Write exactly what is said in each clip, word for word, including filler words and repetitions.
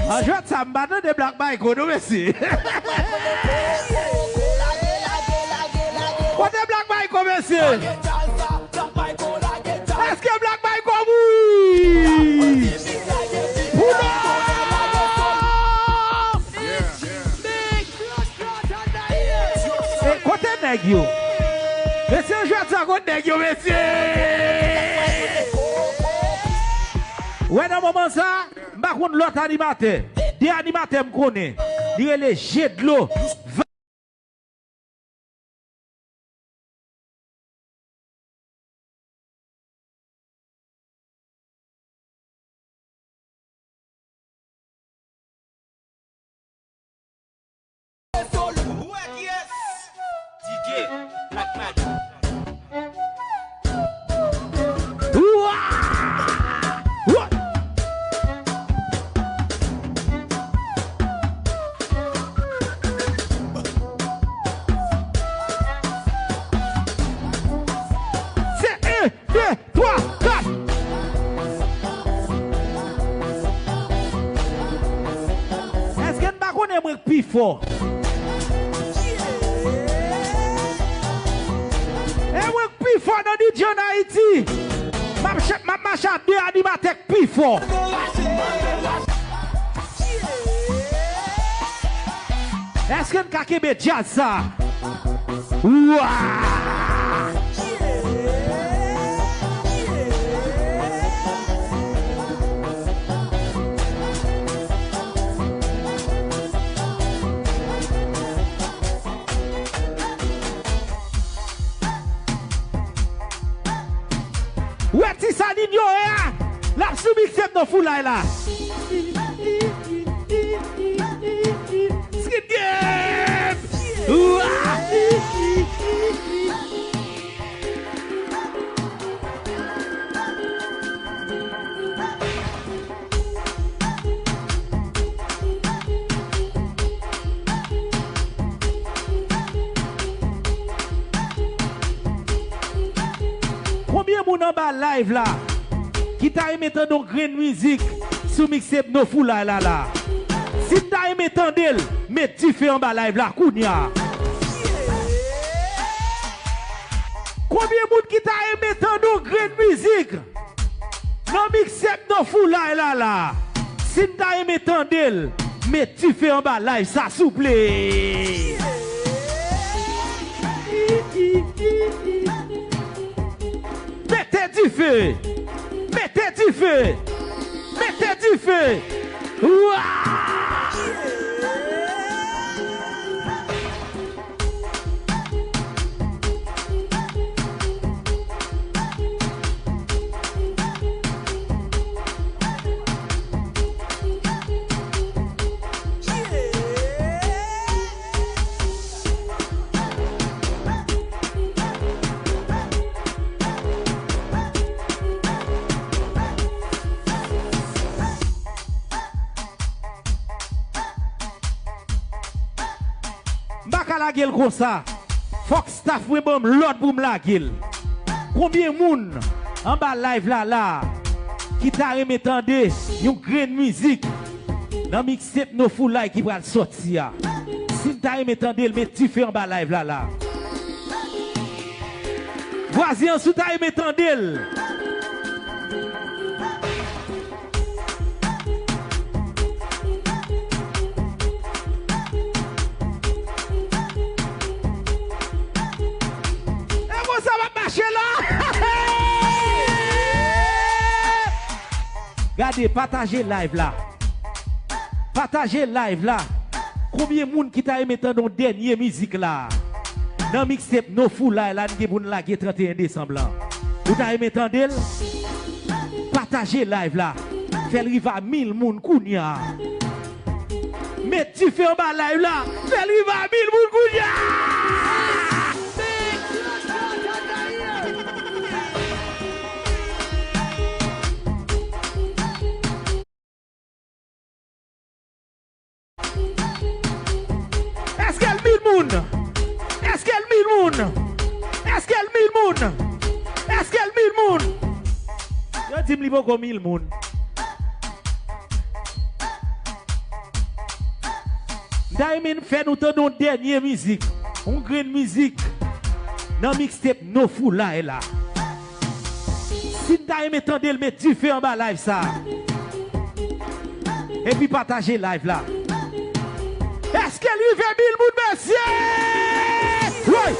An jwèt sa, m pa tande Black Michael, non, mesye. Kote Black Michael, mesye? Èske Black Michael mouri? Pou non! E, kote nèg yo? Mesye, jwèt sa, kote nèg yo, mesye? Wè, nan moman sa, m pa konn lòt animatè. De animatè m konnen. Li rele Je Dlo. Se en, de, twa, kat. Èske n pa konnen mwen k pi fò? E mwen k pi fò nan D J ann Ayiti. M ap ch-, m ap mache ak de animatè k pi fò. Èske n ka kenbe djaz sa? Wa! Wè ti sa Ninho ye a, l ap sou mixtape nan foulay la. Skit Game! Wa! Konbyen moun anba live la ki ta renmen tande yon grenn mizik sou mixtape No Foulay la la? Si n ta renmen tande l, met dife anba live la kounye a. Konbyen moun ki ta renmen tande yon grenn mizik nan mixtape No Foulay la la? Si n ta renmen tande l, met dife anba live sa souple. Mete dife! Mete dife! Mete dife! Wa! M pa ka lage l konsa. Fòk staff mwen ban m lòd pou m lage l. Konbyen moun anba live la la ki ta renmen tande yon grenn mizik nan mixtape No Foulay ki pral sòti a? Si n ta renmen tande l, met dife anba live la la. Vwazen an, si w ta renmen tande l. E konsa m ap mache la. Gade, pataje live la. Pataje live la. Konbyen moun ki ta renmen tande yon dènye mizik la? Nan mixtape No Foulay la, n gen pou n lage trannteyen desanm lan. Ou ta renmen tande l? Pataje live la. Fè l rive a mil moun kounye a. Met dife anba live la. Fè l rive a mil moun kounye a. Èske l mil moun? Èske l mil moun? Èske l mil moun? Èske l mil moun? Yo di m li poko mil moun. Ta renmen fè nou tande yon dènye mizik, yon grenn mizik nan mixtape No Foulay la. Si n ta renmen tande l, met dife anba live sa. Epi pataje live la. Èske l rive mil moun, mesye? Woy!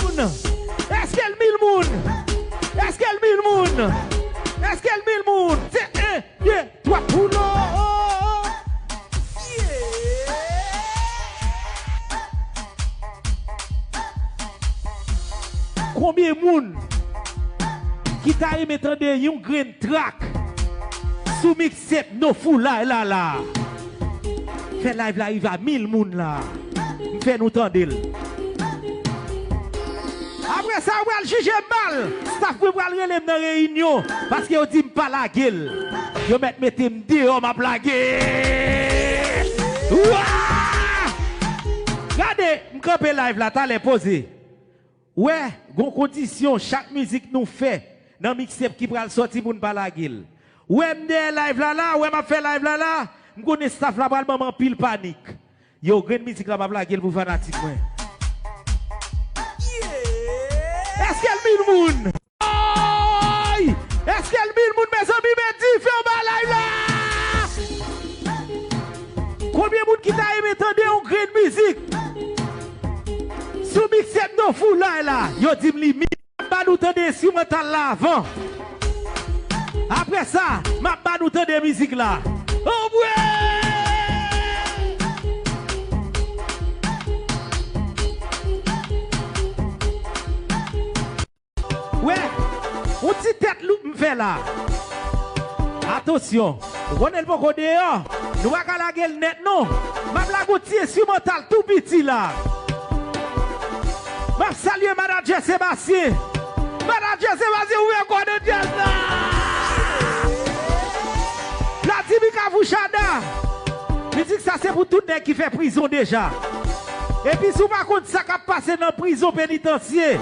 Moun. Èske l mil moun? Èske l mil moun? Èske l mil moun? Se en, de, twa, pull up! Konbyen moun ki ta renmen tande yon grenn trak sou mixtape No Foulay la la? Fè live la rive a mil moun la. M fè nou tande l. Apre sa, yo pral jije m mal. Staff mwen pral rele m nan reyinyon paske yo di m pa lage l. Yo mèt mete m deyò, m ap lage. Wa! Gade, m kanpe live la, talè poze. Wè, gon kondisyon, chak mizik nou fè nan mixtape ki pral sòti pou n pa lage l. Wè m dèyè live la la, wè m ap fè live la la, m konnen staff la pral ban m anpil panik. Yo, grenn mizik la m ap lage l pou fanatik mwen. Èske l mil moun? Ay! Èske l mil moun, mezanmi? Met dife anba live la! Konbyen moun ki ta renmen tande yon grenn mizik sou mixtape No Foulay la? Yo di m li mil. M ap ba nou tande enstrimantal la avan. Apre sa, m ap ba nou tande mizik la. Anmwey! Wè, yon ti tèt loup m fè la. Atansyon, ou konnen l poko deyò. Nou pa ka lage l nèt non. M ap lage yon ti enstrimantal tou piti la. M ap salye manadjè Sebastyen. Manadjè Sebastyen, ouvè kò nan djaz la. Vladimir Kavouchada. Mizik sa se pou tout nèg ki fè prizon deja. Epi si w pa konn sa k ap pase nan prizon, penitansye,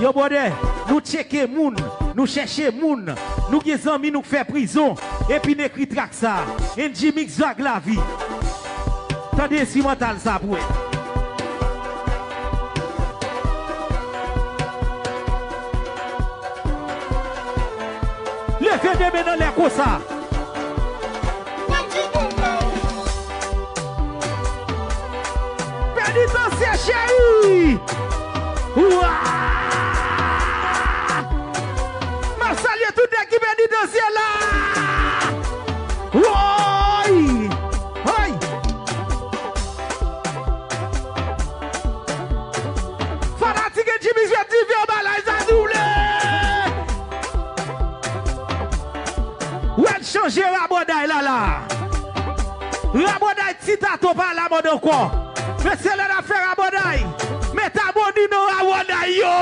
yo bwòdè, nou tcheke moun, nou chèche moun, nou gen zanmi nou k fè prizon, epi n ekri trak sa. N G Mix Vag Lavi. Tande enstrimantal sa pou wè. Leve de men anlè konsa. Penitansye cheri. Wa! M ap salye tout nèg ki penitansye la. Woy! Woy! Fanatik N G Mix, met dife anba live sa, souple. Wè n chanje rabòday la la. Rabòday Ti Tato pa alamòd ankò. Mesye, lè n ap fè rabòday, met abòni nan rabòday yo.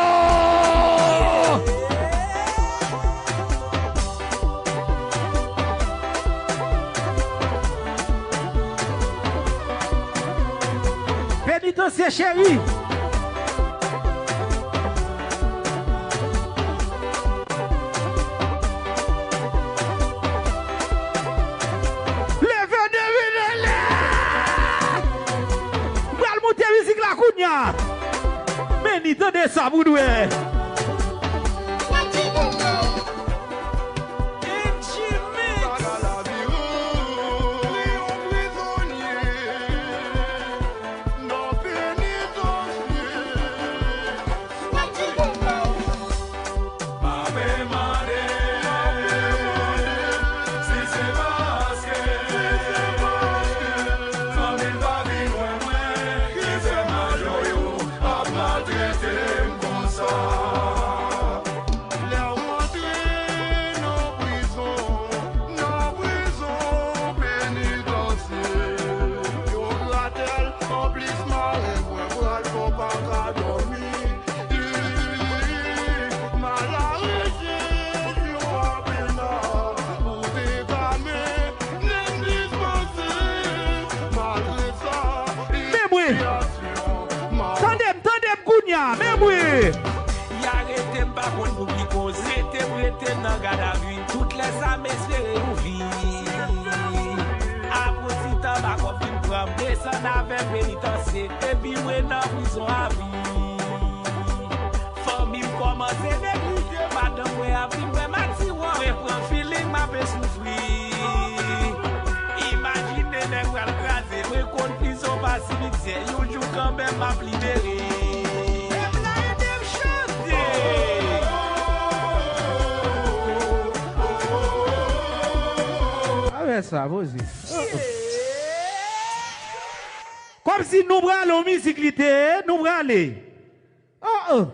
Penitansye cheri. Leve de men anlè. M pral moute mizik la kounya. Men ni tande sa pou nou wè. Nan gadavi, tout lè sa m espere yon vi. Apranti tabak w ap vin pran m, desann avè penitansye, epi mwen nan prizon avi. Fanmi m kòmanse neglije, madanm mwen ap vin wè m ak tiwon, mwen pran feeling m ape soufri. Imajine nèg pral kraze, mwen konn prizon pa simityè, yon jou kanmenm m ap libere. Ede m chante. Avè sa, poze. Kòmsi nou prale, yon mizik li te ye, nou prale. Oh, oh.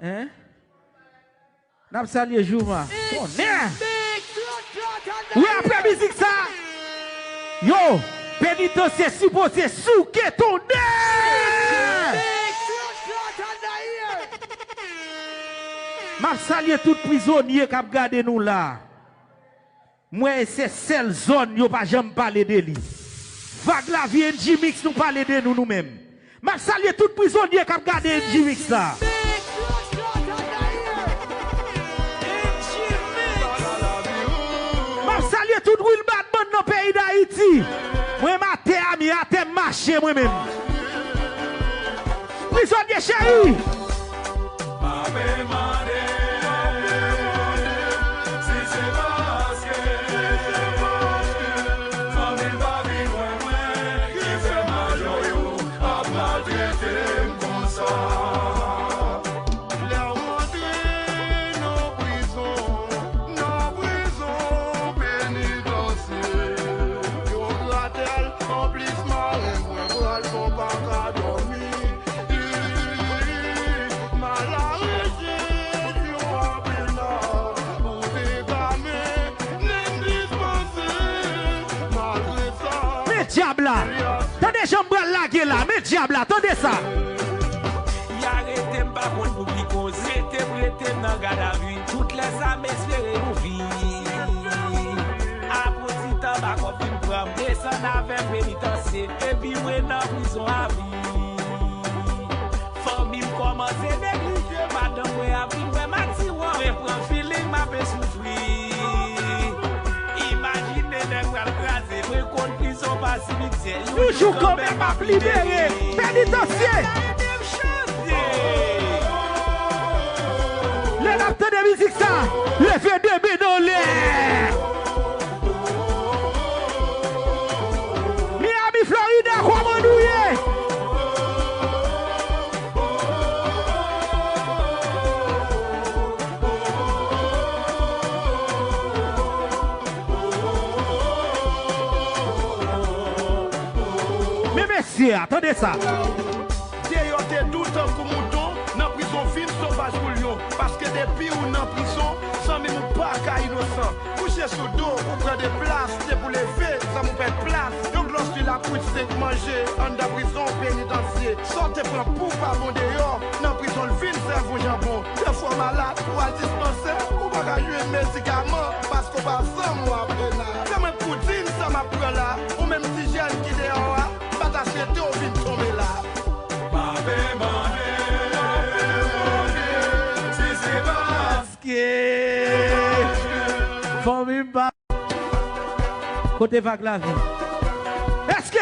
Hein? N ap salye Jouma. Konnen. Wi, apre mizik sa, yo, penitansye sipoze souke tonnè. M ap salye tout prizonye k ap gade nou la. M wè e se sèl zòn yo pa janm pale de li. Vag Lavi, N G Mix, nou pale de nou, nou menm. M ap salye tout prizonye k ap gade N G Mix la. M ap salye tout real bad man nan peyi Dayiti. Mwen m atè a, mi atè m mache mwen menm. Prizonye cheri. Lè w rantre nan prizon, nan prizon penitansye, yo gratèl anplis mare mwen pral fè w pa ka dòmi. Malare se yon anpil la pou te ka mennen m dispanse. Malgre sa, men dyab la. Tande jan m pral lage la. Men dyab la. Tande sa. Y arete m pa konn pou ki koz. Rete m, rete m nan gadavi. Tout lè sa m espere yon vi. Apranti tabak w ap vin pran m. Desann avè m penitansye. Epi mwen nan prizon avi. Fanmi m kòmanse neglije, madanm mwen ap vin wè m ak tiwon. Mwen pran feeling, m ape soufri. Imajine nèg pral kraze, mwen konn prizon pa simityè. Yon jou kanmenm m ap libere. Penitansye. Lè n ap tande mizik sa, leve de men anlè. Miami, Florida, kòman nou ye? Men mesye a, tande sa. Deyò te dou tankou mouton, nan prizon vin sovaj kou lyon. Paske depi ou nan prizon, zanmi m, ou pa ka inosan. Kouche sou do, ou pran de plas, te pou leve, zanmi, ou pèd plas. Yon glòs lwil ap kwit senk manje, anndan prizon penitansye. Sa w te pran pou pa bon deyò, nan prizon l vin sèvi w janbon. Dèfwa w malad, ou al dispansè, ou pa ka jwenn medikaman, paske w pa zanmi w ap rele. Fè mwen pou di m sa m ap pran la, ou menm ti jèn ki deyò a, m pa ta swete w vin tonbe la. M ape mande, m ape mande, si se pa Ke fanmi m pa. Kote Vag Lavi? Èske